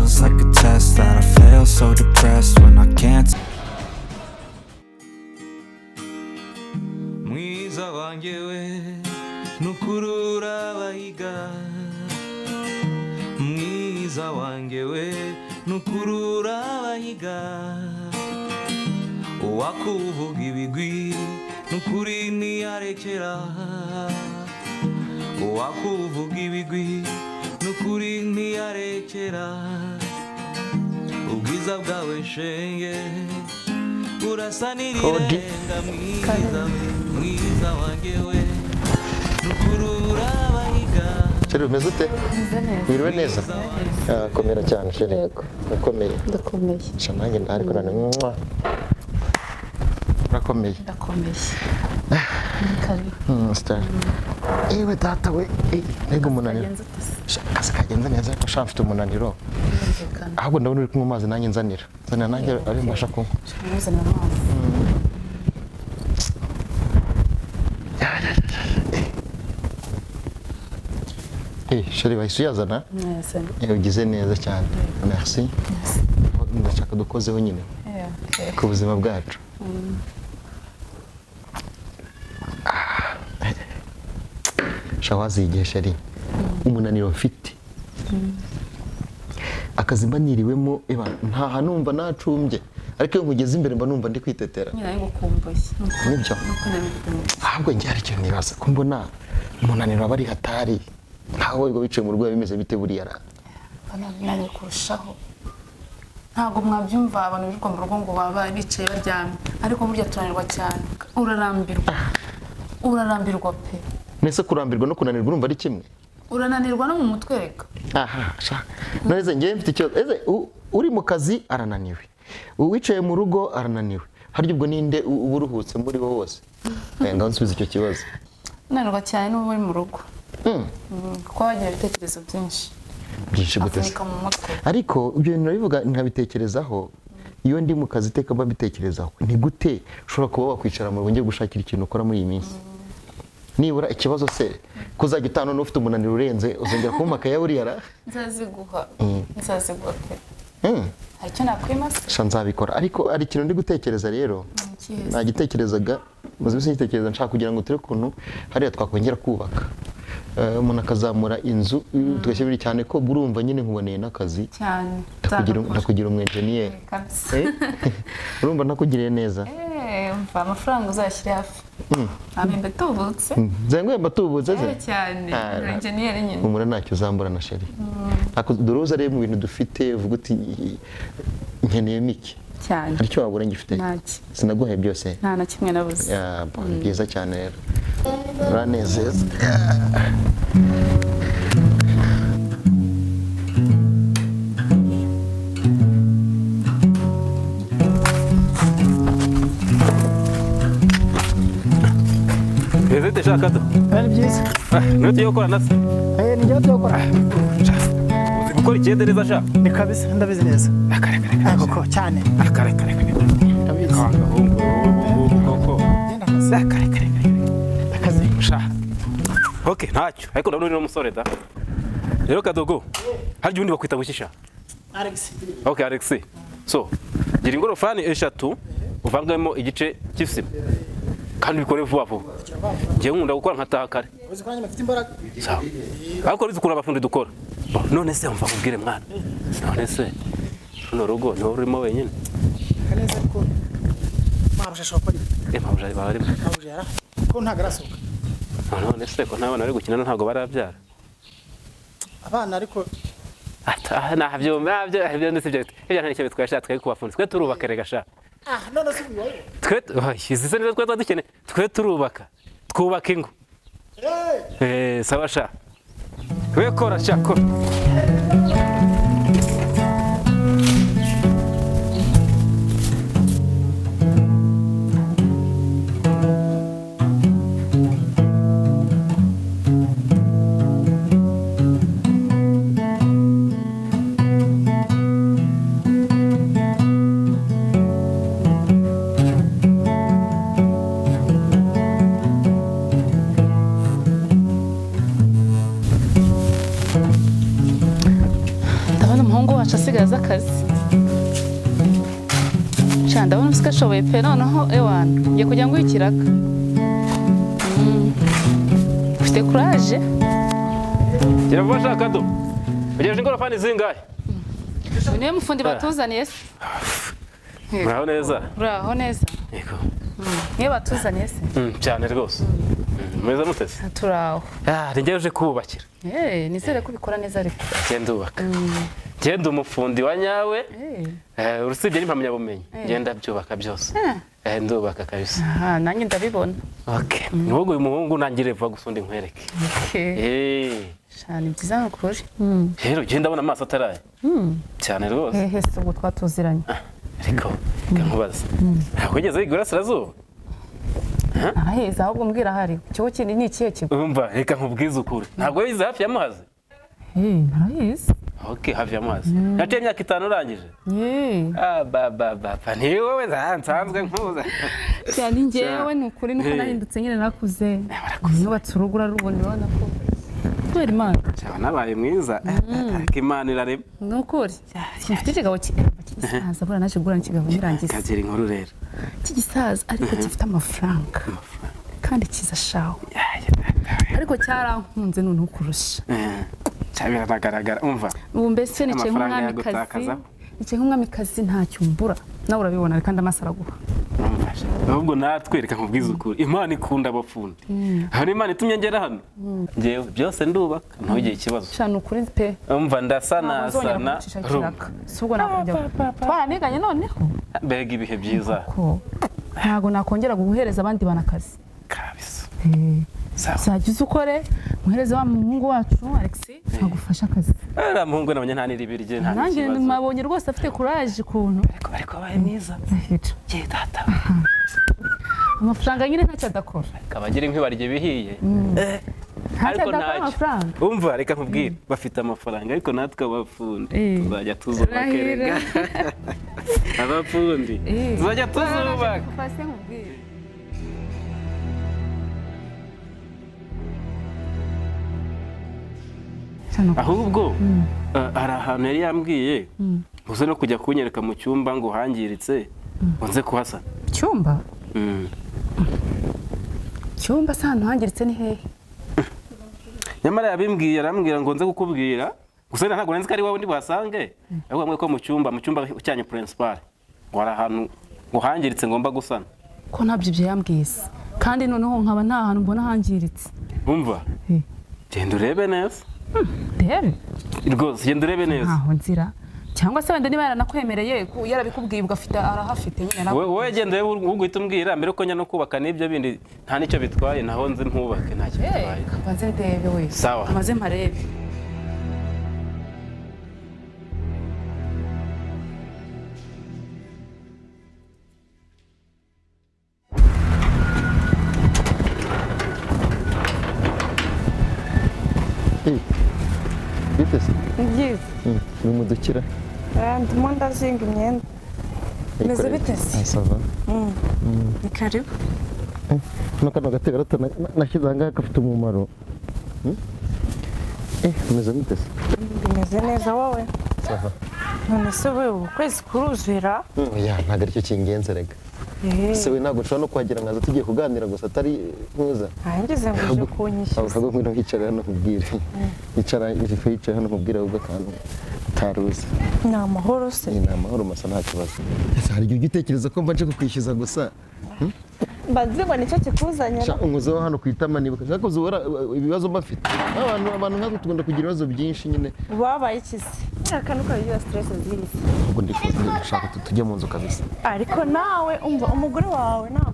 Feels like a test that I fail, so depressed when I can't. Mwiza wanjye we, nukuri urabahiga. Mwiza wanjye we, nukuri urabahiga. Uwakuvuga ibigwi, nukuri ntiyarekera. Uwakuvuga ibigwi, nukuri ntiyarekera. Ubwiza bwawe shenge urasa n'irirenga. Mwiza we, mwiza wanjye we, nukuri urabahiga. Chérie, umeze ute? Wiriwe neza? Ah, komera cyane chérie. Yego. Urakomeye. Ndakomeye. Sha nanjye ariko nane mwah. Urakomeye. Ndakomeye. Ni karibu. Star. Ewe data we, mbega umunaniro. Kagenze ute se? Sha, akazi kagenze neza ariko sha mfite umunaniro. Birumvikana. Ahubwo ndabona uri kunywa amazi, nanjye nzanira. Nzanira nanjye ari mbasha kunywa. Muzanira amazi. Chérie, wahise uyazana? Mwese. Ugize neza cyane. Merci. Ndashaka dukozeho nyine Yeah, okay. ku buzima bwacu. Sha wazigiye chérie. Umunaniro mfite. Akazi mba niriwemo eba ntaha numva nacumbye, ariko iyo nkugeze imbere mba numva ndi kwitetera. Nyine nari ngukumbuye. Nibyo. Nuko nari ngukumbuye. Ahubwo njye hari ikintu nibaza, ko mbona umunaniro aba ari hatari, nkaho wirirwa wicaye mu rugo bimeze bite buriya ra? Bananiranye kurushaho. Ntabwo mwabyumva abantu birirwa mu rugo ngo baba bicaye baryamye, ariko burya turanirwa cyane. Urarambirwa. Urarambirwa pe. Nese kurambirwa no kunanirwa urumva ari kimwe? Urananirwa no mu mutwe reka. Aha sha, none njyewe mfite ikibazo. Ese uri mu kazi arananiwe, uwicaye mu rugo arananiwe, harya ubwo ninde uba uruhutse muri bo bose? Ngaho nsubiza icyo kibazo. Unanirwa cyane n'uba uri mu rugo. Kuko bagira ibitekerezo byinshi. Byinshi gute se? Afunika mu mutwe. Ariko ibyo bintu urabivuga nkabitekerezaho. Iyo ndi mu kazi iteka mba mbitekerezaho, ni gute ushobora kuba wakwicara mu rugo ngiye gushakira ikintu ukora muri iyi minsi? Nibura ikibazo se kuzajya utana n'ufite umunaniro urenze, uzongera kumpa akaya buriya ra? Nzaziguha. Nzaziguha pe. Hari icyo nakwima se? Sha nzabikora, ariko hari ikintu ndi gutekereza rero. Ikihe se? Nagitekerezaga maze iminsi ngitekereza, nshaka kugira ngo turebe ukuntu hariya twakongera kubaka, umuntu akazamura inzu tugashyira biri cyane, ko burumva nyine nkuboneye n'akazi. Cyane. Ndakugira ndakugira umu engineer. Kabisa. Urumva ntakugiriye neza? Umva, amafaranga uzayashyire hafi. Amembe tubutse. Nzenguye mbatubutse se? Cyane. Ah, Uri engineer nyine. Humura ntacyo uzambura na chérie. Ako dore uza rero mu bintu dufite uvuga uti nkeneyemo iki? Cyane. Hari icyo wabura ngifite? Ntacyo. Sinaguhaye byose. Nta na kimwe nabuze. Ya, bon, ni byiza cyane rero. Uranezeza. Bimeze bite sha Kado? Ari byiza. Niwe tugiye gukora na se? Ni njyewe tugiye gukora. Uzi gukora ikiyede neza sha? Ni kabisa, ndabizi neza. Akare. Koko cyane. Akare. Ndabizi. Agahungu koko. Genda akazi. Akare. Akazi. Sha. Okay, ntacyo. Ariko ndabona uri n'umusore da. Rero Kadogo, harya ubundi bakwita guki sha? Alex. Okay, Alex. So, gira ingorofani 3 uvangemo igice cy'isima. Kandi ubikore vuba vuba. Njyewe nkunda gukora nkataha kare. Uzi ko nanjye mfite imbaraga. Sawa. Ariko urizi ukuntu abafundi dukora. None se umva nkubwire mwana. None se runo rugo niho rurimo wenyine. Kaneza ariko mabuja ashobora kuba arimo. Mabuja barimo. Mabuja yarahari. Ko ntabwo arasohoka. None se ko nta bana bari gukina ntabwo barabyara. Abana ariko Ntabyo ntabyo ibyo ndetse ibyo ibyo nta nicyo bitwaye sha, twe kubafundi twe turubaka rega sha. Ah, none se uyu wawe? Twe izi se nizo twe dukeneye, twe turubaka, twubaka ingo. Sawa sha. We kora sha kora. Umuhungu wacu asigaye azi akazi. Sha, ndabona usigaye ashoboye pe. Noneho ewana ngiye kujya nguha ikiraka. Ufite kuraje. Gira vuba shaka do. Ugejeje ingorofani zingahe? Uyu niwe mufundi batuzaniye se? Muraho neza. Uraho neza. Yego. Niwe batuzaniye se? Cyane rwose. Meza mutese. Turaho. Ah, ni njyewe uje kububakira. Nizere ko ubikora neza ariko. Genda ubaka. Genda umufundi wa nyawe. Urusibye n'impamyabumenyi. Genda byubaka byose. Ndubaka kabisa. Aha, nanjye ndabibona. Okay. Nubwo uyu muhungu nangire vuba gusa undi nkwereke. Okay. Sha, ni byiza ni ukuri. Rero ugenda abona amaso ataraye. Cyane rwose. Hehe se ubwo twatuziranye. Ariko nkubaza. Ntabwo wigeze wiga iburasirazuba? Aheza ahubwo mbwira ahari. Ikigo kindi ni ikihe kigo? Umva, reka nkubwize ukuri. Ntabwo wize hafi ya Muhazi? Narayizi. Okay, hafi ya Muhazi. Naciye imyaka 5 urangije. Ah, ba ba ba. Ni wowe nsanzwe nkuza. Cyane njyewe ni ukuri nuko nahindutse nyine nakuze. Nubatse urugo urarubona urabona ko kubera Imana. Cyane nabaye mwiza. Ariko Imana irarema. Ni ukuri. Mfite ikigabo cy'igisaza buriya naje kugura n'ikigabo nirangiza. Kagira inkuru rero. Cy'igisaza ariko gifite amafaranga. Kandi kiza shawe. Ariko cyarankunze noneho kurusha. Biragaragara umva. Ubu mbese nicaye nk'umwamikazi. Nicaye nk'umwamikazi ntacyo mbura. Nawe urabibona kandi amaso araguha. Ahubwo natwe reka nkubwize ukuri. Imana ikunda abafundi. Hari Imana itumye ngera hano. Njyewe byose ndubaka ntugire ikibazo. Sha ni ukuri pe. Umva ndasanasana. Si ubwo nakongera. Twaraniganye noneho. Mbega ibihe byiza. Ntabwo nakongera guhereza abandi bana akazi. Kabisa. Uzajya uza ukore muhereze wa muhungu wacu Alexis agufashe akazi. Uriya muhungu nabonye nta n'iribirye nta Nanjye n'ikibazo. nabonye rwose afite courage ukuntu. Ariko abaye mwiza. Ye data. Amafaranga nyine ntacyo adakora. Kabagira inkwi barya ibihiye. Ntacyo adakora amafaranga. Umva reka nkubwire bafite amafaranga ariko natwe abafundi tuzajya tuzubaka erega. Abafundi tuzajya tuzubaka. Ahubwo hari ahantu yari yambwiye uze no kujya kunyereka mu cyumba ngo hangiritse ngo nze kuhasana. Cyumba? Cyumba se ahantu hangiritse ni hehe? Nyamara yabimbwiye arambwira ngo nze kukubwira gusa ntabwo nzi ko ari wowe ndi buhasange ahubwo ambwiye ko mu cyumba cyanyu principal ngo hari ahantu ngo hangiritse ngomba gusana. Ko ntabyo ibyo yambwiye se kandi noneho nkaba nta hantu mbona hangiritse. Umva genda urebe neza. Ndebe rwose genda urebe neza. Ntaho nzira cyangwa se wenda niba yaranakwemereye yarabikubwiye ugafite arahafite nyine. Wowe genda urebe uguhita umbwira mbere uko njya no kubaka n'ibyo bindi nta nicyo bitwaye naho nzi ntubake ntacyo bitwaye. Kabanze ndebe we. Sawa. Maze mparebe. Bite se? Ni byiza. Uri mu dukira? Ndimo ndazinga imyenda. Meze bite se? Sava. Ni karibu. Hano kano gatebe rata nashyize aha ngaha gafite umumaro. Meze bite se? Bimeze neza wowe? Sava. None se wowe ukwezi kuruzura? Oya ntabwo aricyo kingenza rega. Se we ntabwo nshobora no kuhagera nkaza tugiye kuganira gusa atari nkuza. Ngize ngo uje kunyishyuza. Ahubwo ngwino wicara hano nkubwire. Icara wicara hano nkubwire ahubwo akantu utaruzi. Ni amahoro se? Ni amahoro masa nta kibazo. Ese hari igihe ujya utekereza ko mba nje kukwishyuza gusa? Mba nzi ngo nicyo kikuzanye. Sha unkozeho hano ku itama nibuka. Nshaka kuzubura ibibazo mba mfite. Abantu nkatwe tugomba kugira ibibazo byinshi nyine. Wabaye iki se? Akantu kabigira stress z'iyi. Ubwo ndifuza ndashaka tujye mu nzu kabisa. Ariko nawe umva umugore wawe ntabwo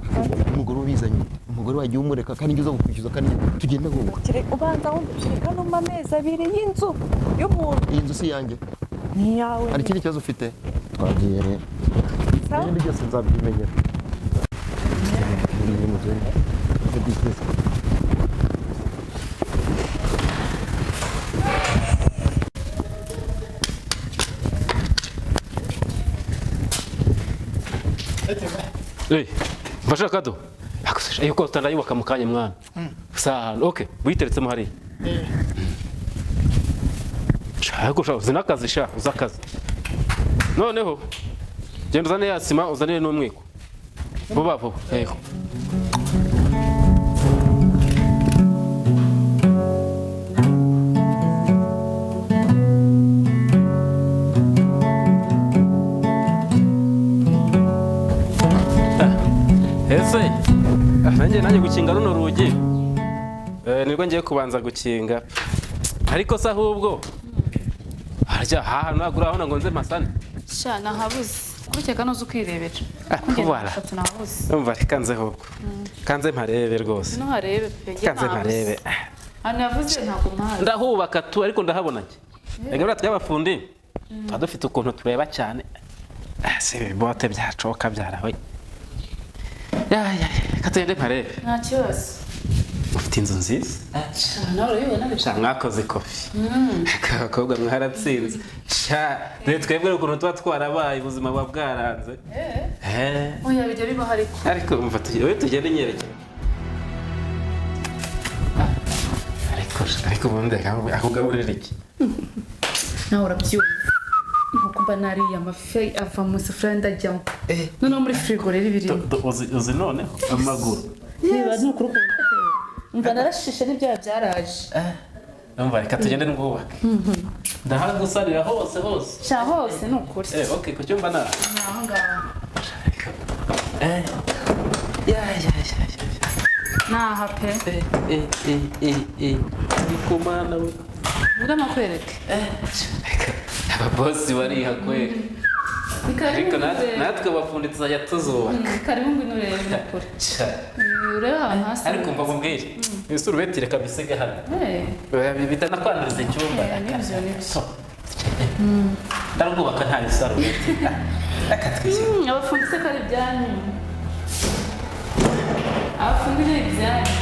umugore ubizanye umugore wagiye umureka kandi ngizo kukwishyuza kandi tugende ahubwo. Ubanza wumva kereka no mu amezi abiri y'inzu y'ubuntu. Iyi nzu si yanjye. Ni iyawe. Hari ikindi kibazo ufite? Twagiye rero. Ibindi byose nzabyimenyera. Mfasha kado. Iyo costa ndayubaka mu kanya mwana. Saha, okay, witeretsemo hariya. Ariko sha uzi n'akazi sha, uzi akazi. Noneho genda uzane ya sima, uzanire n'umwiko. Vuba vuba. Yego. Ese nanjye gukinga runo rugi. Nibwo ngiye kubanza gukinga. Ariko se ahubwo harya haha nagura aho ngo nze mpasane. Sha nahabuze. Kubikeka nuza ukirebera. Kubara. Nahabuze. Umva reka nze ahubwo. Kanze mparebe rwose. No harebe pe. Kanze mparebe. Hano yavuze ntabwo mpazi. Ndahubaka tu ariko ndahabona njye. Ega buriya tw'abafundi tuba dufite ukuntu tureba cyane. Se ibibote byacoka byarawe. Ya ya, katugende mparebe. Nta kibazo. Ufite inzu nziza. Nawe urabibona. Sha mwakoze kofi. Abakobwa mwaratsinze. Sha dore twebwe ukuntu tuba twarabaye ubuzima buba bwaranze. Oya bijya bibaho ariko. Ariko umva tugende nyerekera. Ariko ubundi akugaburira iki? Nawe urabyumva. Nkuko mba nariye amafi ava mu isafuriya ndajyamo. Noneho muri firigo rero ibirimo. Uzi noneho amaguru. Niba ni ukuri umva narashishe n'ibyaha byaraje. Umva reka tugende n'ubwubake. Ndahagusanira hose hose. Sha hose ni ukuri. Okay, ku cyumba na. Aho ngaho. Ya. Naha pe. Ariko mana we. Uramakwereke. Ababosi bariha kweli. Ariko natwe abafundi tuzajya tuzubaka. Karibu ngwino urebe ni ukuri. Urebe ahantu hasi. Ariko mva nkubwire. Ibisurubeti reka bisige hano. Bitanakwanduriza icyumba. Nibyo nibyo. Ndarwubaka nta bisarubeti. Reka twishyure. Abafundi se ko ari ibyanyu. Abafundi ni ibyanyu.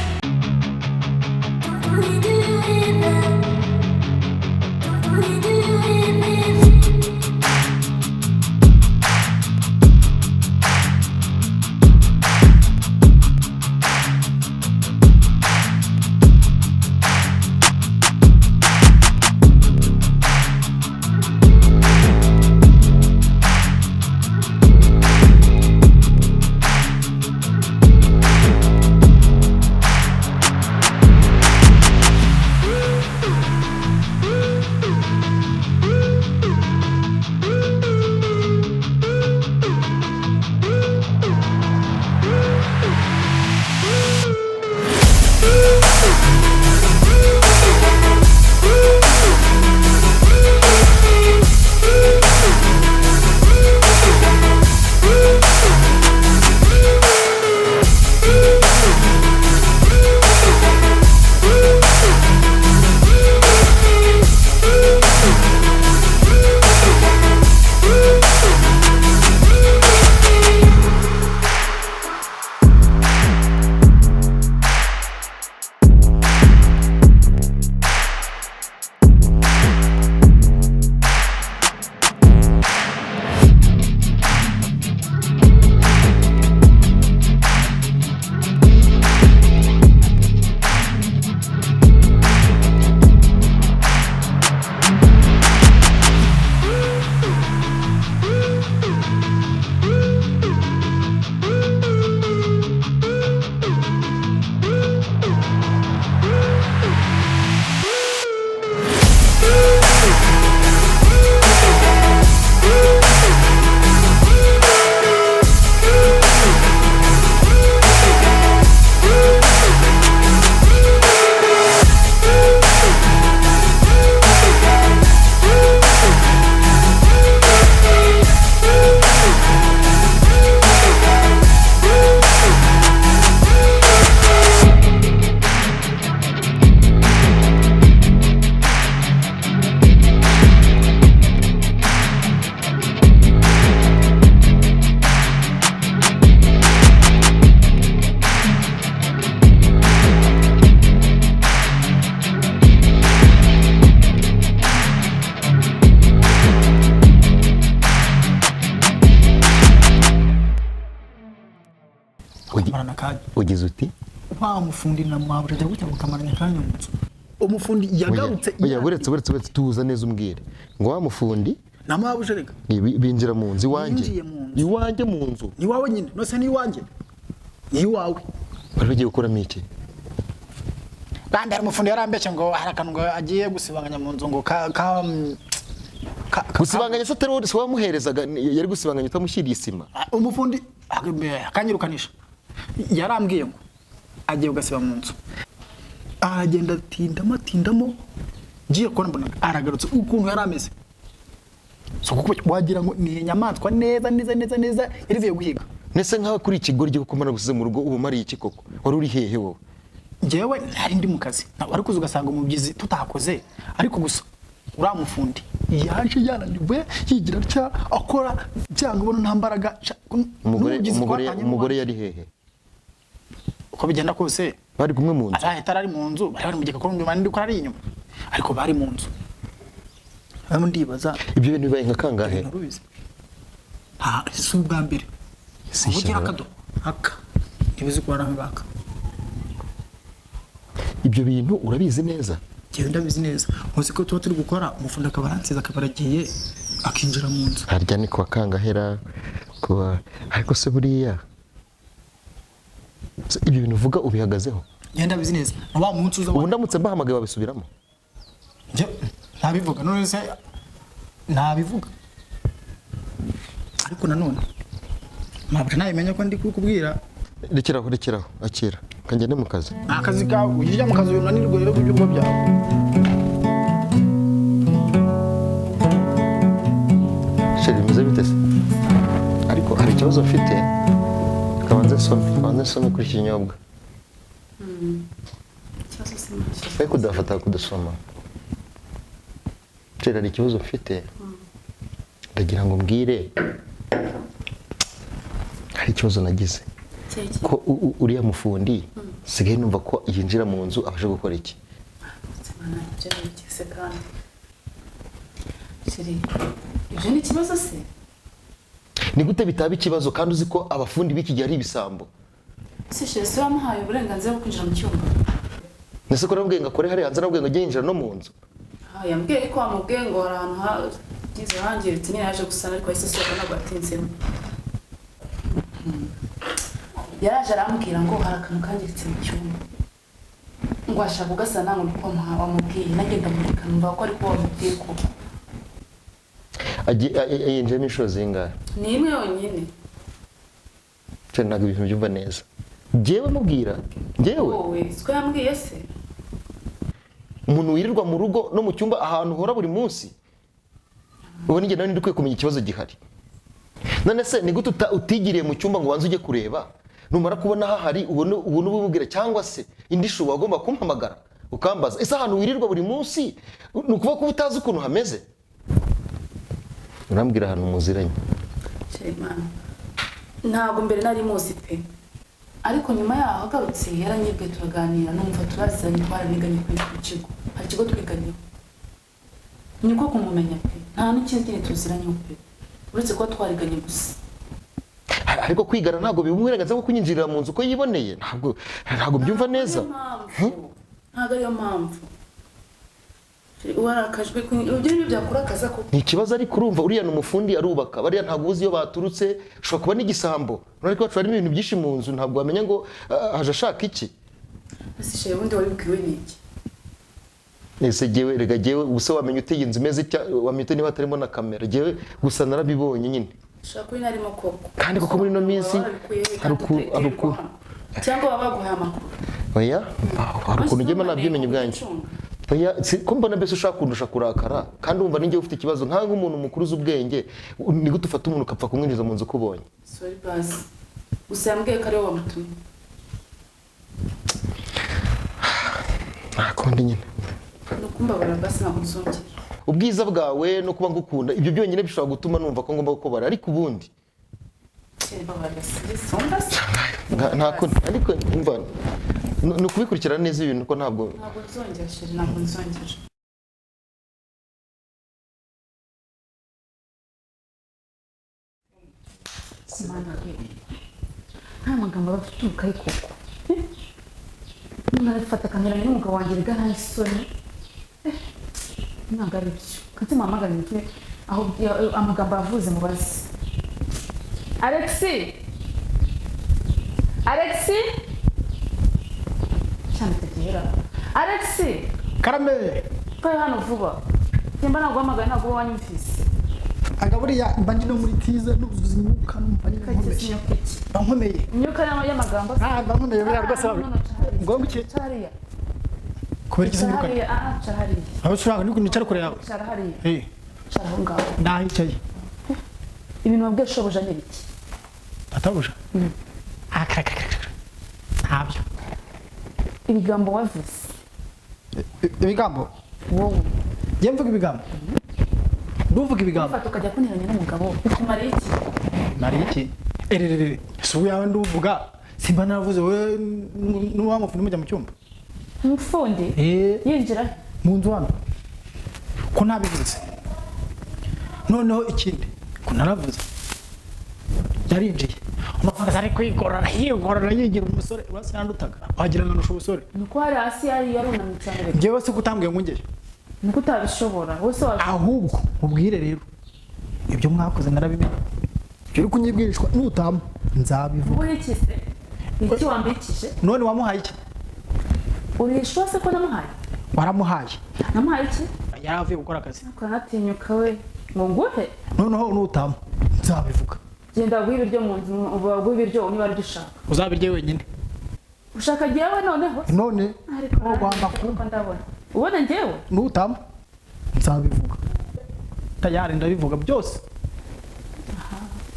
Mukamarana akanya. Ugize uti Wa mufundi na mabuja ajya gutya mukamarana akanya mu nzu. Umufundi yagarutse. Oya, buretse, buretse, buretse, tuza neza umbwire ngo wa mufundi Namabuje rega. Binjira mu nzu iwanjye? Yinjiye mu nzu. Iwanjye mu nzu? Ni iwawe nyine, nose ni iwanjye, ni iwawe. Bari bagiye gukuramo iki? Kandi hari umufundi yarambeshye ngo hari akantu ngo agiye gusibanganya mu nzu ngo ka Gusibanganya se atari wowe si wamuherezaga? Yari gusibanganya utamushyiriye isima? Ah, umufundi akanyirukanisha. Yarambwiye ngo agiye kugasiba mu nzu, aragenda atindamo atindamo, ngiye kubona mbona aragarutse ukuntu yari ameze. So kuko wagira ngo ni inyamaswa neza neza neza neza yari ivuye guhiga. Nese nkawe kuri iki kigoryi kuko mbona gusize mu rugo, ubu umariye iki koko? Wari uri hehe wowe? Njyewe nari ndi mu kazi. Ntabwo ariko ugasanga umubyizi tutakoze, ariko gusa uriya mufundi yaje yananiwe, yigira atya, akora byanga, ubona nta mbaraga. Umugore n'umubyizi umugore twatanye umugore n'uwacu. Yari hehe? Uko bigenda kose Bari kumwe mu nzu? Arahita ari mu nzu, bari bari mu gikoni, nyuma ndi ko ari inyuma, ariko bari mu nzu. Hano ndibaza. Ibyo bintu bibaye nka kangahe? Ntubizi, nta si ubwa mbere. Si Ubu ugira ishyano. Akado aka ntibizi ko warambaka. Ibyo bintu urabizi neza? Njyewe ndabizi neza. Muzi ko tuba turi gukora, umufundi akaba aransize, akaba aragiye akinjira mu nzu. Harya ni kuwa kangahera? Kuwa ariko se buriya Se ibyo bintu uvuga ubihagazeho? Njyewe ndabizi neza, ni wa munsi uza. Ubu ndamutse mbahamagaye babisubiramo? Njye ntabivuga, none se ntabivuga? Ariko nanone ntabwo nabimenya ko ndi kubikubwira. Rekeraho, rekeraho, akira kangende mu kazi. Ni akazi kawe, ujya mu kazi unanirwe rero ku byumba byawe. Chéri, bimeze bite se? Ariko hari ikibazo mfite. Kabanze nsome, kabanze nsome kuri iki kinyobwa. Ikibazo sinacyo. We kudafata kudasoma. Chéri, hari ikibazo mfite, ndagira ngo mbwire. Hari ikibazo nagize. Cyeki? Ko uriya mufundi sigaye numva ko yinjira mu nzu abasha gukora iki? Mana, ibyo ni iki se kandi? Chéri, ibyo ni ikibazo se? Ni gute bitaba ikibazo kandi uzi ko abafundi b'iki gihe ari ibisambo? Se chéri, se wamuhaye uburenganzira bwo kwinjira mu cyumba? Nese ko namubwiye ngo akore hariya hanze, namubwiye ngo ajye yinjira no mu nzu? Ah, yambwiye ko wamubwiye ngo hari ahantu hagize hangiritse nyine yaje gusana, ariko yahise asohoka, ntabwo yatinzemo. Yaraje arambwira ngo hari akantu kangiritse mu cyumba, ngo ashaka kugasana, ngo niko wamubwiye. Nanjye ndamureka, numva ko ariko wamubwiye ko Yinjiyemo inshuro zingahe? Ni imwe yonyine. Chéri, ntabwo ibintu byumva neza. Njyewe mubwira njyewe? Wowe siko yambwiye se? Umuntu wirirwa mu rugo no mu cyumba ahantu uhora buri munsi, ubu ninjye nawe ndikwiye kumenya ikibazo gihari. None se ni gute utigiriye mu cyumba ngo ubanze ujye kureba, numara kubona hahari ubone ubimubwira? Cyangwa se indi shu wagomba kumpamagara ukambaza. Ese ahantu wirirwa buri munsi ni ukuvuga ko uba utazi ukuntu hameze? Urambwira ahantu muziranye? Chéri, Mana, ntabwo mbere nari muzi pe, ariko nyuma yaho agarutse yaranyibwiye, turaganira, numva turaziranye, twaraniganye ku kigo, hari ikigo twiganyeho, niko kumumenya pe. Nta n'ikindi kindi tuziranyeho pe, uretse kuba twariganye gusa. Ariko kwigana ntabwo biba uburenganzira bwo kunyinjirira mu nzu uko yiboneye. Ntabwo mbyumva neza. Ntabwo ariyo mpamvu warakajwe. Ibyo nibyo byakurakaza koko? Ni ikibazo, ariko urumva uriya ni umufundi, arubaka. Bariya ntabwo uzi iyo baturutse, ushobora kuba n'igisambo. Urabona ko iwacu harimo ibintu byinshi mu nzu, ntabwo wamenya ngo aje ashaka iki. Ese chéri, ubundi wabibwiwe n'iki? Ese jyewe rega, jyewe ubuse wamenya ute iyi nzu imeze itya? Wamenya ute niba hatarimo na kamera? Jyewe gusa narabibonye nyine. Ushobora kuba inarimo koko. Kandi koko muri ino minsi Waba warabikuye he hari kandi hari uterwa hano? Cyangwa baba baguhaye amakuru? Oya, hari ukuntu njye nabyimenya ubwanjye. Oya, ko mbona mbese ushaka kundusha kurakara, kandi wumva ninjye ufite ikibazo nkawe nk'umuntu mukuru uzi ubwenge, ni gute ufata umuntu ukapfa kumwinjiza mu nzu uko ubonye? Sorry basi, gusa yambwiye ko ariwe wamutumye. Nta kundi nyine. Ni ukumbabara basi, ntabwo nzongera. Ubwiza bwawe no kuba ngukunda, ibyo byonyine bishobora gutuma numva ko ngomba kukubara, ariko ubundi Chéri, mbabarira, sinjye se. Nta kundi, ariko umva, ni ukubikurikirana neza ibintu ko ntabwo Ntabwo nzongera chéri, ntabwo nzongera. Mana we, nta magambo aba aturuka koko. Umuntu arafata akanyuranya n'umugabo wanjye rega nta isoni. Ntabwo ari byo. Kansi muhamagare mutwe aho amagambo yavuze mubaze. Alexi! Alexi! Cyane tagera. Alexi! Karame! Vayo hano vuba. Nimba naguhamagaye ntabwo uba wanyumvise. Aga buriya mba ndi no muri tize nuzuza imyuka numva nyine nkomeye. Mba nkomeye. Imyuka y'amagambo. Ah, mba nkomeye buriya rwose. Ngombwa iki? Cariya. Kubera iki imyuka? Ah, cara hariya. Aho ushaka ni nicara kure yawe. Cara hariya. Eh. Cara aho ngaho. Ndahicaye. Ibintu wabwiye shobuja ni biki? Atabuja? Ah, kara kara kara. Ntabyo. Ibigambo wavuze. Ibigambo? Wowe. Njye mvuga ibigambo. Nduvuga ibigambo. Ufata ukajya kunteranya n'umugabo bikumara iki? Mari iki? Ererere. Si uyawe nduvuga. Simba naravuze we n'uwamufundi mujya mu cyumba. Umufundi? Yinjira mu nzu hano. Ko nabivuze. Noneho ikindi ko naravuze. Yarinjiye. Amafaranga ari kwigorora yigorora yigira umusore urasi yandutaga. Wagira ngo nusha ubusore. Nuko hari hasi yari yarunamye cyane. Njyewe se kutambwiye ngo ngeyo. Nuko utabishobora. Wose wa ahubwo mubwire rero. Ibyo mwakoze narabimenye. Ibyo uri kunyibwirishwa nutama nzabivuga. Uri iki se? Iki wambikije? None wamuhaye iki? Urishwa se ko namuhaye? Waramuhaye. Namuhaye iki? Yaravuye gukora akazi. Natinyuka we ngo nguhe. Noneho nutama nzabivuga. Genda guha ibiryo mu nzu, baguhe ibiryo niba ari ushaka. Uzabirye wenyine. Ushaka jyewe noneho? None ugomba kuba ndabona. Ubona njyewe? Nutama nzabivuga. Tayari ndabivuga byose.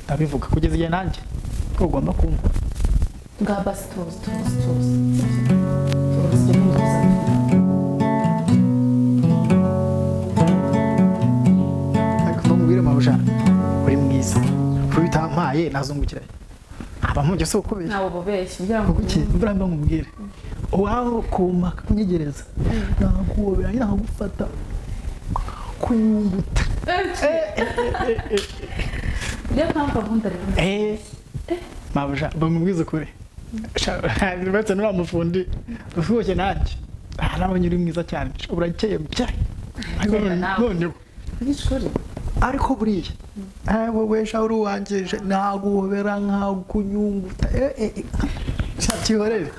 Ndabivuga kugeza igihe nanjye ugomba kumva. Nga basi tuzi tuzi tuzi. Tuzi ibyo tuzabivuga. Ariko mubwire mabuja uri mwiza. Uri utampaye nazungukira. Aba mujye se ukubeshya. Ntawe bubeshya ugira ngo kuki mbura mba nkubwire. Waho kuma kunyegereza. Naguhobera nyina nkagufata. Kunyunguta. Niyo mpamvu nkunda rero. Mabuja bamubwize ukuri. Uretse n'uriya mufundi ufushye nanjye. Nabonye uri mwiza cyane. Urakeye bya. Noneho. Ariko buriya wowe sha uri uwanjye naguhobera nkakunyunguta. Byihorere.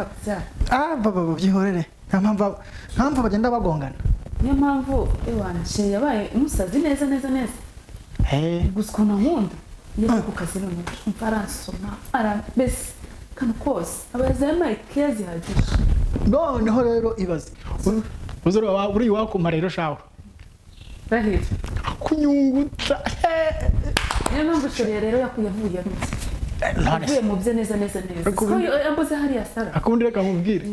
Ah baba byihorere. Nta mpamvu bagenda bagongana. Niyo mpamvu ewanje yabaye umusazi neza neza neza. Gusa ukuntu ankunda iyo ari ku kazi noneho umva aransoma arambese kano kose abaza yambaye keya zihagije. Noneho rero ibaze uri iwakuma rero shawe. Rahira. Kunyunguta. Niyo mpamvu sheri rero yavuye avuye mu bye neza neza neza. Ko yambuze hariya Sara. Akundi reka mubwire.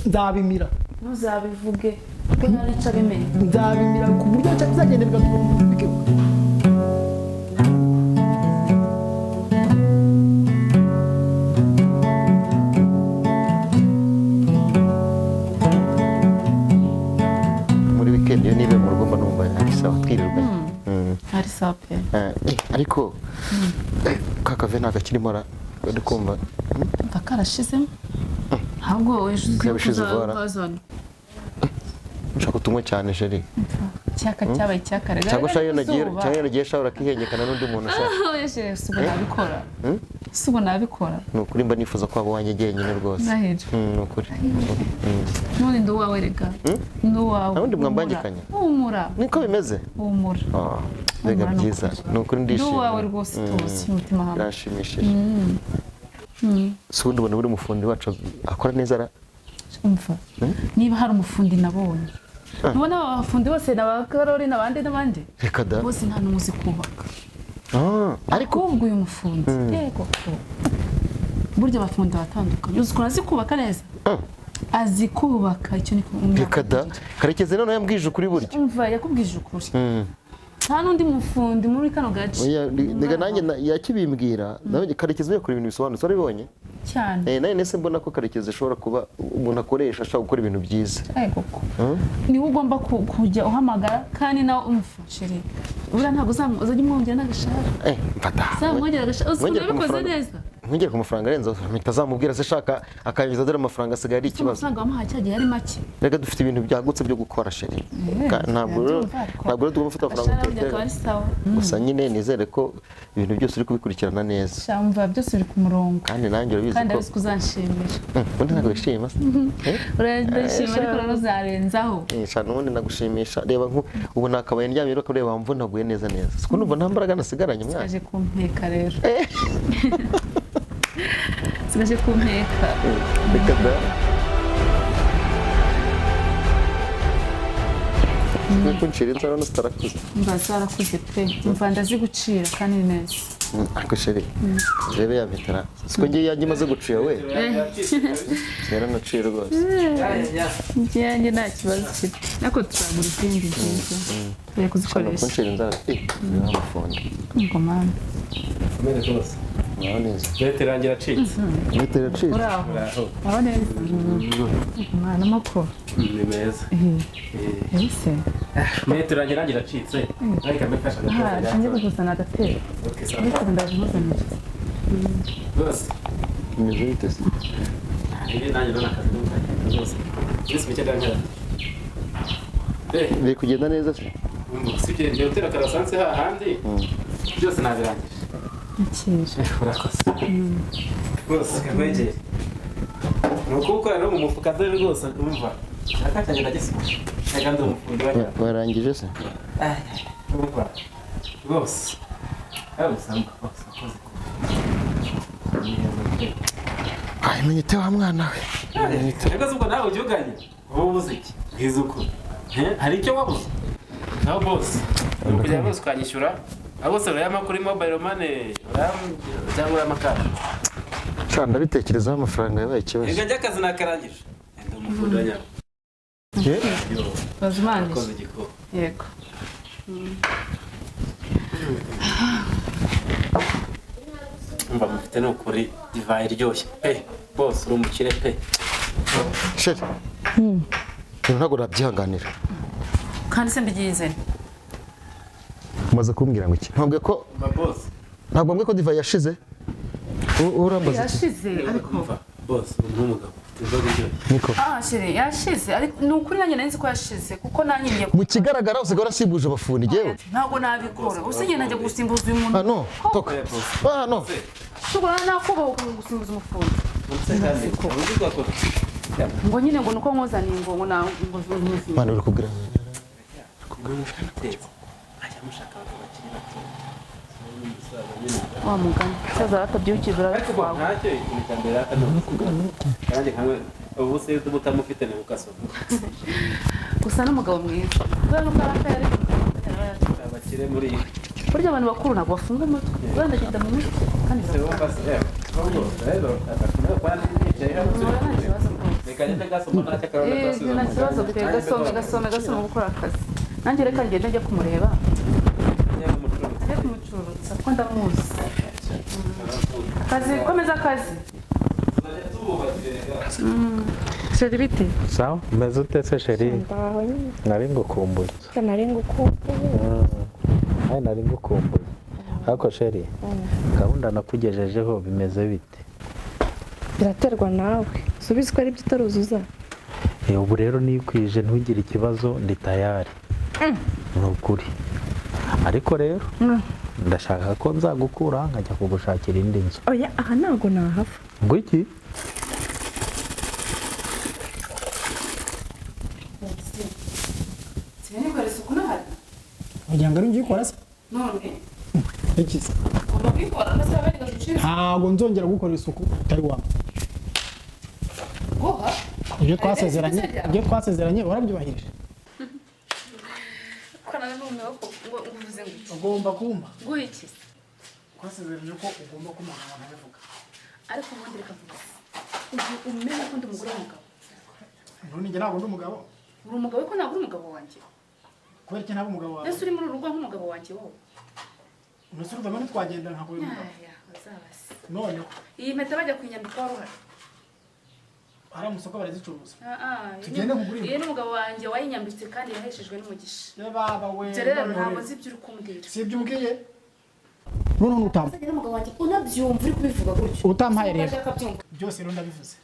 Nzabimira. Ntuzabivuge kuko narica bimenye. Nzabimira ku buryo bizagenda bigatuma bikibuka. Muri weekend iyo nibe mu rugo mba numva ari sawa twirirwa. Ari sawa pe. Ariko kakave ntabwo akirimo ara uri kumva. Mva karashizemo. Ahubwo ejo uzazana. Nshaka utunywe cyane sheri. Cyaka cyabaye cyakarega. Cyangwa shayo nagiye shawura kihengekana n'undi muntu ushaka. Oya sheri subo nabikora. Subo nabikora. Ni ukuri mba nifuza ko waba wanjye jyenyine rwose. Ni ukuri. None ndi uwawe rega. Ndi uwawe. Nta wundi mwambangikanya. Humura. Niko bimeze. Humura. Mbega byiza. Ni ukuri ndishimye. Ndi uwawe rwose tuzi umutima hamwe. Birashimishije. Si ubundi ubona buri mufundi wacu akora neza ra? Umva. Niba hari umufundi nabonye. Ubona abafundi bose n'abakarori n'abandi n'abandi. Reka da. Bose nta n'umwe uzi kubaka. Ariko ubwo uyu mufundi yego burya abafundi batandukanye uzi ukuntu azi kubaka neza. Azi kubaka icyo ni Reka da. Karekezi noneho yambwije ukuri burya. Umva yakubwije ukuri. Nta n'undi mufundi muri kano gace. Reka nanjye yakibimbwira. Karekezi yakora ibintu bisobanutse warabibonye? Cyane. Nawe nese mbona ko Karekezi ashobora kuba umuntu akoresha ashaka gukora ibintu byiza. Yego. Niwe ugomba kujya uhamagara kandi nawe umufashire. Buriya ntabwo uzajya umwongera n'agashahara. Mfata. Uzamwongera agashahara. Uzi ukuntu yabikoze neza. Nkwigire ku mafaranga arenze mpita azamubwira se shaka akanyuza dore amafaranga asigaye ari ikibazo. Amafaranga wamuhaye cya gihe ari make. Reka dufite ibintu byagutse byo gukora chérie. Ntabwo rero tugomba gufata amafaranga tuyaterera. Gusa nyine nizere ko ibintu byose uri kubikurikirana neza. Shamva byose biri ku murongo. Kandi nanjye urabizi ko kandi abizi ko uzanshimira. Ubundi ntabwo wishima se? Urandashima ariko rero uzarenzaho. Sha n'ubundi nagushimisha. Reba ubu nakabaye ndyamye rero kureba mvunaguye neza neza. Siko numva nta mbaraga nasigaranye mwana. Sigaje kumpeka rero. Sigaje kumpeka. Reka da. Nkuko ncira inzara no zitarakuze. Mba zarakuze pe. Mva ndazigucira kandi neza. Ariko chérie, rebe ya mpetara. Siko ngiye yanjye imaze gucira we. Kera naciye rwose. Njye nta kibazo mfite. Ariko tuzagura izindi nziza. Tugiye kuzikoresha. Ncira inzara. Ni amafundi. Ngo mama. Kumere rwose. Muraho neza. Metero yanjye iracitse. Metero iracitse. Uraho. Muraho neza. Mwana amakuru. Ni meza. Ese. Metero yanjye nanjye iracitse. Ariko mbifasha gatoya. Ngiye kuguzana agatebe. Ariko ndaje nkuzanire. Rwose. Bimeze bite se? Ibi nanjye ndabona akazi n'umukanya rwose. Iminsi mike ndankera. Biri kugenda neza se? Usibye ngiye gutera karasanse hahandi. Byose nabirangije. Akira. Urakoze. Rwose kakwegere. Ni ukubukora rero mu mufuka dore rwose umva. Shaka cyane ndagisuka. Reka ndi umufundi wa Warangije se? Umva. Rwose. Aho usanga rwose akoze. Ay, menyete wa mwana we. Reka ubwo nawe ujyuganye. Wowe ubuze iki? Bwiza uko. Hari icyo wabuze? Naho boss. Kugira ngo ukanyishyura. Abo se urayama kuri mobile money, cyangwa urayama cash. Sha ndabitekerezaho amafaranga yabaye ikibazo. Reka njye akazi nakarangije. Ndi umufundi wa nyawo. Bazimanije. Yego. Umva mufite ni ukuri divayi iryoshye pe bose uri umukire pe. Chérie. Ntabwo nabyihanganira. Kandi se mbigize. Umaze kumbwira ngo iki? Ntabwo ko ntabwo mbwe ko divayi yashize. Urambaza iki? Yashize ariko boss uri umugabo ufite inzoga iryoshye. Niko. Ah chérie yashize ariko ni ukuri nanjye nari nzi ko yashize kuko nanjye ngiye mu kigaragara usigaye urasimbuje abafundi yewe. Ntabwo nabikora. Usigaye najya gusimbuza uyu muntu. Ah no, toka. Ah no. Tugura nakubaho gusimbuza umufundi. Ngo nyine ngo nuko nkozaniye ngo ngo na ngo Mwana uri kubwira. Wa mugani saza batabyukije urabitwawe. Ntacyo ikintu cya mbere kandi nkawe ubu se utamufite ni ukasoma. Gusa n'umugabo mwiza. Kubera nuko arakaye ariko abakire muri iyi. Burya abantu bakuru ntabwo bafunga umutwe. Wenda agenda mu mutwe kandi nta kibazo pe gasome gasome gasome gukora akazi. Nanjye reka ngende njya kumureba. Njya kumucurutsa kuko ndamuzi. Kazi komeza akazi. Chérie bite? Sawa, umeze ute se chérie? Nari ngukumbuye. Nari ngukumbuye. Nawe nari ngukumbuye. Ariko chérie, gahunda nakugejejeho bimeze bite? Biraterwa nawe. Subiza ko ari byo utaruzuza. Ubu rero nikwije ntugire ikibazo ndi tayari. Ni ukuri. Ariko rero ndashaka ko nzagukura nkajya kugushakira indi nzu. Oya, aha ntago nahava. Ngo iki? Wagira ngo ari njye uyikora se? None. Iki se? Ntabwo nzongera gukorera isuku utari wawe. Ibyo twasezeranye, ibyo twasezeranye warabyubahirije. Ugomba kumpa. Guha iki? Twasezeranye ko ugomba kumpa nkabivuga. Ariko ubundi reka mvuge. Ubu umenye ko ndi umugore w'umugabo. None njye ntabwo ndi umugabo. Uri umugabo ariko ntabwo uri umugabo wanjye. Kubera iki ntabwo umugabo wawe? Ese uri muri urugo nk'umugabo wanjye wowe? None urumva ntitwagenda ntabwo uri umugabo. Bazabase. None iyi mpeta bajya kuyinyambika wari uhari. Hari mu isoko barazicuruza. Tugende kugura. Iyi ni umugabo wanjye wayinyambitse kandi yaheshejwe n'umugisha. Ye baba we. Ibyo rero ntabwo nzi ibyo uri kumbwira. Si ibyo umbwiye. Noneho nutampa. Uzajya n'umugabo wanjye unabyumva uri kubivuga gutyo. Utampaye rero. Sinumva akabyumva. Byose rero ndabivuze.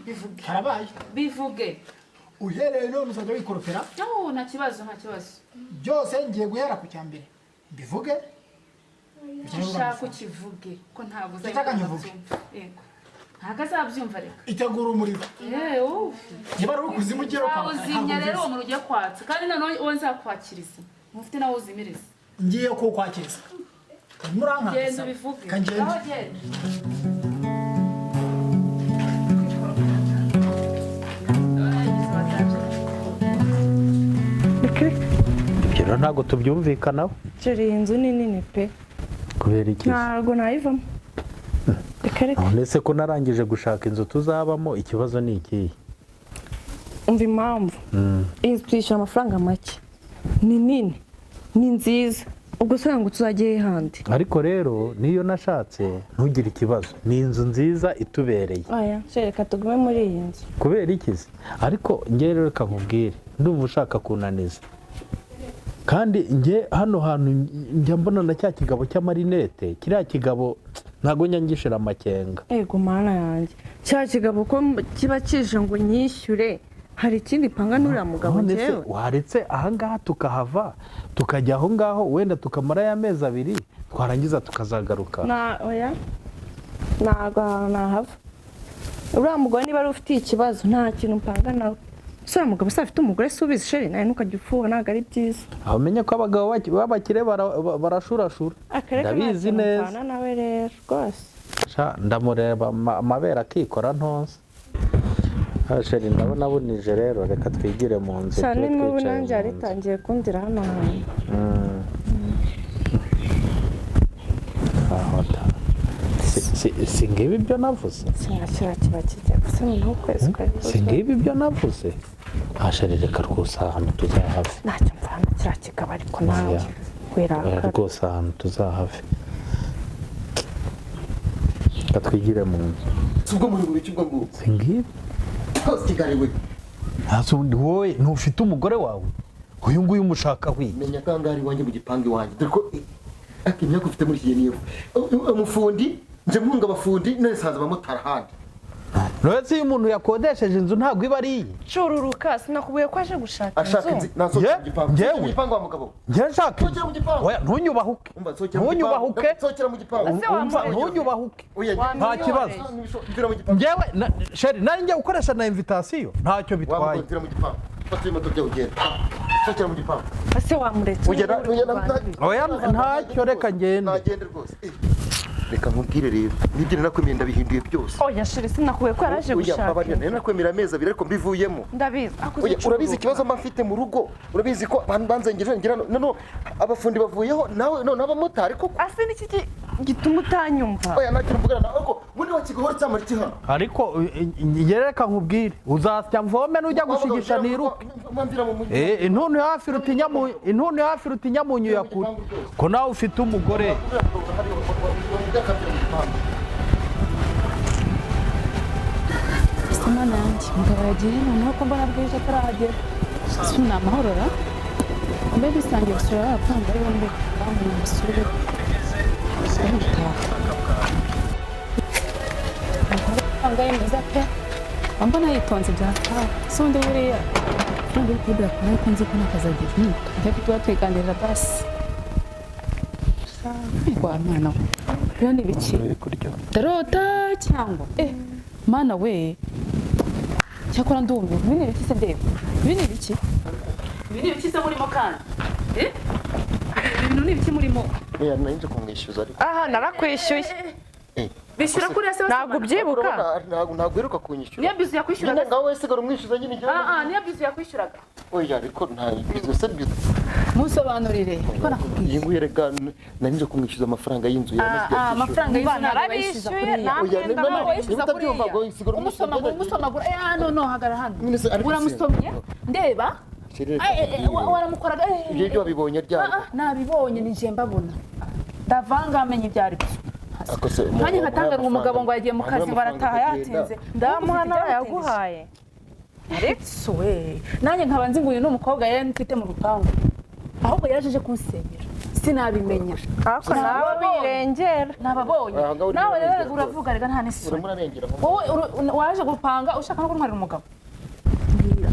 Bivuge. Karabaye. Bivuge. Uhereye none uzajya wikoropera. No, nta kibazo, nta kibazo. Byose ngiye guhera ku cya mbere. Mbivuge. Ushaka ukivuge ko ntabwo Ndashaka nkivuge. Yego. Ntabwo azabyumva reka. Itegura umuriro. Eh, ubu. Niba ari ukuzimu ugera kwa. Uzimya rero uwo muriro ugiye kwatsa kandi noneho uwo nzakwakiriza. Mufite nawe uzimiriza. Ngiye kukwakiriza. Muranka. Genda ubivuge. Kangenda. Aho genda. Ibyo rero ntabwo tubyumvikanaho. Chéri, iyi nzu ni nini pe. Kubera iki? Ntabwo nayivamo. Reka reka. None se ko narangije gushaka inzu tuzabamo, ikibazo ni ikihe? Umva impamvu. Iyi nzu tuyishyura amafaranga make. Ni nini. Ni nziza. Ubwo se ngo tuzajye handi. Ariko rero niyo nashatse ntugire ikibazo, ni inzu nziza itubereye. Oya, chéri, reka tugume muri iyi nzu. Kubera iki se? Ariko njye rero reka nkubwire, ndumva ushaka kunaniza. Kandi njye hano hantu njya mbona na cya kigabo cy'amarinete, kiriya kigabo ntabwo njya ngishira amakenga. Ego mana yanjye. Cya kigabo ko kiba kije ngo nyishyure, hari ikindi panga n'uriya mugabo None se njyewe. waretse ahangaha tukahava tukajya aho ngaho wenda tukamara y'amezi abiri twarangiza tukazagaruka. Na oya. Ntabwo ahantu nahava. Uriya mugabo niba ari ufitiye ikibazo nta kintu mpanga nawe. Ese uriya mugabo se afite umugore se ubizi chéri, nawe ntukajya ufuha ntabwo ari byiza. Aho umenye ko abagabo b'abakire barashurashura. Akareka nta Ndabizi kintu neza. mpana nawe rero rwose. Sha, ndamureba amabere akikora ntonse. Ah, chéri ndabona bunije rero reka twigire mu nzu. Cyane tube n'ubu twicaye nanjye mu yari nzu. itangiye kundira hano hantu. Aho da. Si ngibi ibyo navuze. Sinakira kiba kijya gusa noneho ukwezi kwari Si ngibi ibyo navuze. Ah, chéri reka rwose ahantu tuzahave. Ntacyo mvana kiriya kigabo ariko nawe Oya. wirakara. Rwose ahantu tuzahave. Reka twigire mu nzu. Si ubwo muri buri cyubwo ngubwo. Si ngibi. Hose Kigali we. Ntazi ubundi wowe ntufite umugore wawe. Uyu nguyu umushaka wiki. Menya ko ahangaha ari iwanjye mu gipangu iwanjye. Dore ko ariko imyaka ufite muri iki gihe niyo. Umufundi nje mpunga abafundi none sanze abamotari ahandi. Uretse iyo umuntu yakodesheje inzu ntabwo iba ari iye. Cururuka sinakubwiye ko aje gushaka Ashaka inzu nasohokera mu gipangu. Njyewe? Sohokera mu gipangu wa mugabo. Njye nshaka Sohokera mu gipangu. Oya ntunyubahuke. Umva sohokera mu gipangu. Ntunyubahuke. Sohokera mu gipangu. Ese Umva wamuretse? ntunyubahuke. Oya, Nta kibazo. Mvira mu gipangu. Njyewe chéri nari njya gukoresha na invitation ntacyo Wa bitwaye. mugabo mvira mu gipangu. Fata iyi moto byawe ugende. Sohokera mu gipangu. Ese wamuretse? Ugenda ugenda Oya ntacyo reka ngende. Nagende rwose. Reka nkubwire rero nibyo nakwemeye ndabihinduye byose. Oya chéri sinakubwiye ko yaraje Oya gushaka mbabarira inzu. nari nakwemera amezi abiri ariko mbivuyemo. Ndabizi. Akuze Oya urabizi cururuka. ikibazo mba mfite mu rugo, urabizi ko abantu banzengeje ngira no abafundi bavuyeho nawe none abamotari koko. Ase niki gituma utanyumva? Oya nta kintu mvugana nawe ariko ubundi wakigahora cyamara iki hano? Ariko njye reka nkubwire uzasya mvome nujya gushigisha niruke. Mvira mu mujyi. Intuntu hafi rutinyamunyu intuntu hafi rutinyamunyu ya kure. Ko nawe ufite umugore. Sima nanjye mugabo yagiye noneho ko mbona bwije atarahagera. Si ni amahoro ra? Mbe bisangiye gusura abapanga ari bombi bamuye musure. Gutaha. Umugabo yambaye meza pe. Mbona yitonze byataha. Si undi buriya. Undi kubwira ko ariko nzi ko nakazagira. Tujya tuba twiganirira basi. Wa mwana we. Rero ni ibiki? Ndarota cyangwa mana we. Cyakora ndumiwe. Ibi ni ibiki se ndeba? Ibi ni ibiki? Ibi ni ibiki se murimo kandi? Ibi bintu ni ibiki murimo? Oya nari nje kumwishyuza ariko. Aha narakwishyuye. Bishyura kuriya se Ntabwo ubyibuka? Ntabwo uheruka kunyishyura. Niyo bizu yakwishyuraga. Nyine ngaho wese sigara umwishyuza nyine igihe. Niyo bizu yakwishyuraga. Oya ariko nta bizu se bizu. Musobanurire. Ko nakubwiye. Iyi nguyu rega nari nje kumwishyuza amafaranga y'inzu yamaze igihe Amafaranga y'inzu ntabwo bayishyuza kuriya. Oya, Ntabwo bayishyuza niba utabyumva kuriya. ngo sigara umwishyuza. Umusomagura, umusomagura. No, no, hagarara hano. Nyine se, ariko se- Uramusomye? Ndeba. Chéri, reka nkubwire. Waramukoraga. Ibyo byo wabibonye ryari? Nabibonye ni njye mbabona. Ndavanga amenye ibyo ari byo. Ako se, Nanjye nkatanga ngo umugabo ngo yagiye mu kazi ngo arataha yatinze. Ndamuha nawe yaguhaye. Ariko we, nanjye nkaba nzi ngo uyu ni umukobwa yari mfite mu rupangu. Ahubwo yaje aje kunsenyera. Sinabimenya. Ariko nawe birengera. Nababonye. Nawe rero uravuga rega nta n'isoni. Wowe waje gupanga ushaka no kuntwarira umugabo. Mbwira.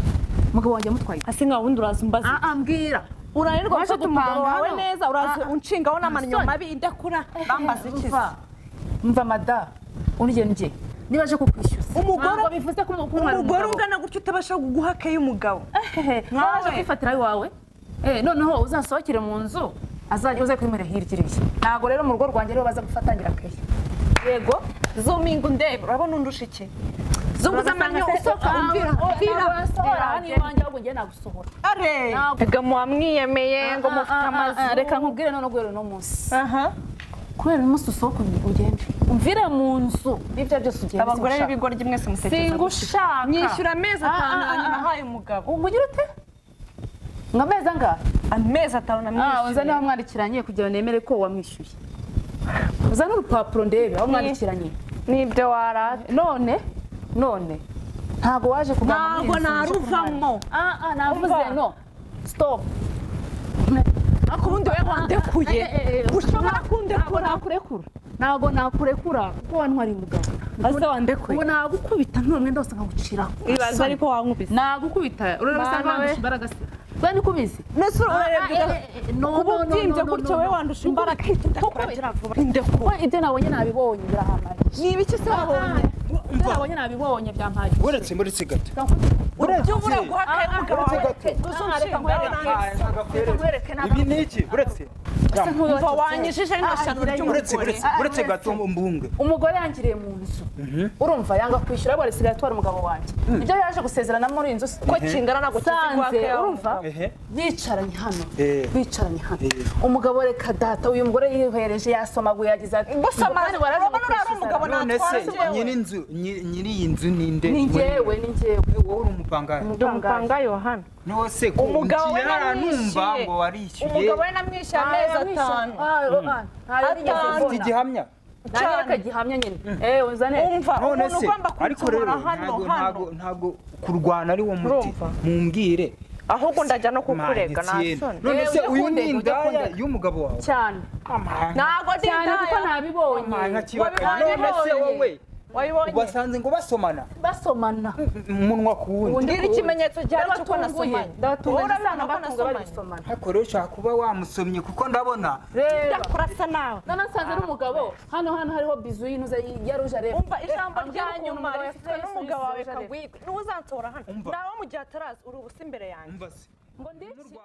Umugabo wanjye amutwaye. Ase nka wundi uraza umbaza. Ah, mbwira. Uranirwa Waje gufata umugabo gupanga wawe hano? neza, uraza unshingaho n'amannyo mabi idakura. Bambaza iki? Mva mada. Unjye nje. Niba aje kukwishyuza. Umugore bivuze ko kuntwarira umugore ungana gutyo utabasha kuguha keyo umugabo. Nkawe kwifatira iwawe. Noneho uzasohokere mu nzu azajya uze kwimura hirya iriya. Ntago rero mu rugo rwanjye rero baza gufatangira keyo. Yego, zoominga undebe, urabona undusha iki? Zunguza amannyo usohoka umvira. Umvira. Hano iwanjye ahubwo njye nagusohora. Are. Ega mwamwiyemeye ngo mufite amazu. Reka nkubwire none guhera uno munsi. Kubera uyu munsi usohoka ugende. Umvire mu nzu n'ibyo byose ugende. Abagore b'ibigoryi mwese mutekereza. Singushaka. Nyishyura amezi 5 hanyuma ahaye umugabo. Ugira ute? Ngo amezi angahe? Amezi 5 namwishyuye. Uzane aho mwandikiranye kugira ngo nemere ko wamwishyuye. Uzane urupapuro ndebe aho mwandikiranye. Nibyo warata. None ntago waje kugana muri iyi nzu. Ntago naruvamo. Navuze no. Stop. Ariko ubundi wowe wandekuye. Ushobora kundekura. Ntago nakurekura kuko wantwariye umugabo. Ase wandekuye. Ubu nagukubita none mwenda wose nkagucira. Ibaza ariko wankubise. Nagukubita. Urabona wandusha imbaraga se. We niko ubizi. Nese urarebye kuba ubyimbye gutyo wowe wandusha imbaraga. Ndekura. Ibyo nabonye nabibonye birahamagije. Ni ibiki se wabonye? Ibyo nabonye nabibonye byampagije. Uretse gato. Uretse ubura guha kayo umugabo wawe. Ibi ni iki? Uretse. Umva wanyijije rino shyano ry'umugore. Uretse gato mbunge. Umugore yangiriye mu nzu. Urumva yanga kwishyura ahubwo arisigaye atwara umugabo wanjye. Ibyo yaje gusezerana muri iyi nzu ko kingana ntabwo kiziguha kayo. Urumva? Bicaranye hano. Bicaranye hano. Umugabo reka data uyu mugore yihereje yasomaguye yagize ati Gusoma urabona uriya umugabo natwara. None se nyiri iyi nzu ninde? Ni njyewe, ni njyewe. Wowe uri umupangayi. Ndi umupangayi wa hano. Nose ko umugabo we numva ngo warishyuye. Umugabo we namwishyuye amezi 5. Ufite igihamya? Nta gihamya nyine. Uzane. Umva umuntu ugomba kunsura hano hano. Ntago kurwana ari wo muti. Mumbwire. Ahubwo ndajya no kukurega nta soni. None se uyu ni indaya y'umugabo wawe? Cyane. Ntago ndi indaya kuko nabibonye. None se wowe wabibonye? Ubasanze ngo basomana. Basomana. Umunwa ku wundi. Ngira ikimenyetso gihari cy'uko nasomanye. Ndabatunguye basomana. Ariko rero ushaka kuba wamusomye kuko ndabona. Ndakurasa nawe. None nsanze n'umugabo hano hano hariho bizu y'intuza ya rouge areba. Umva ijambo rya nyuma rifitwe n'umugabo wawe kagwigwe. N'uwuzansohora hano. Nawe mu gihe ataraza uri ubusa imbere yanjye. Umva se. Ngo ndiki.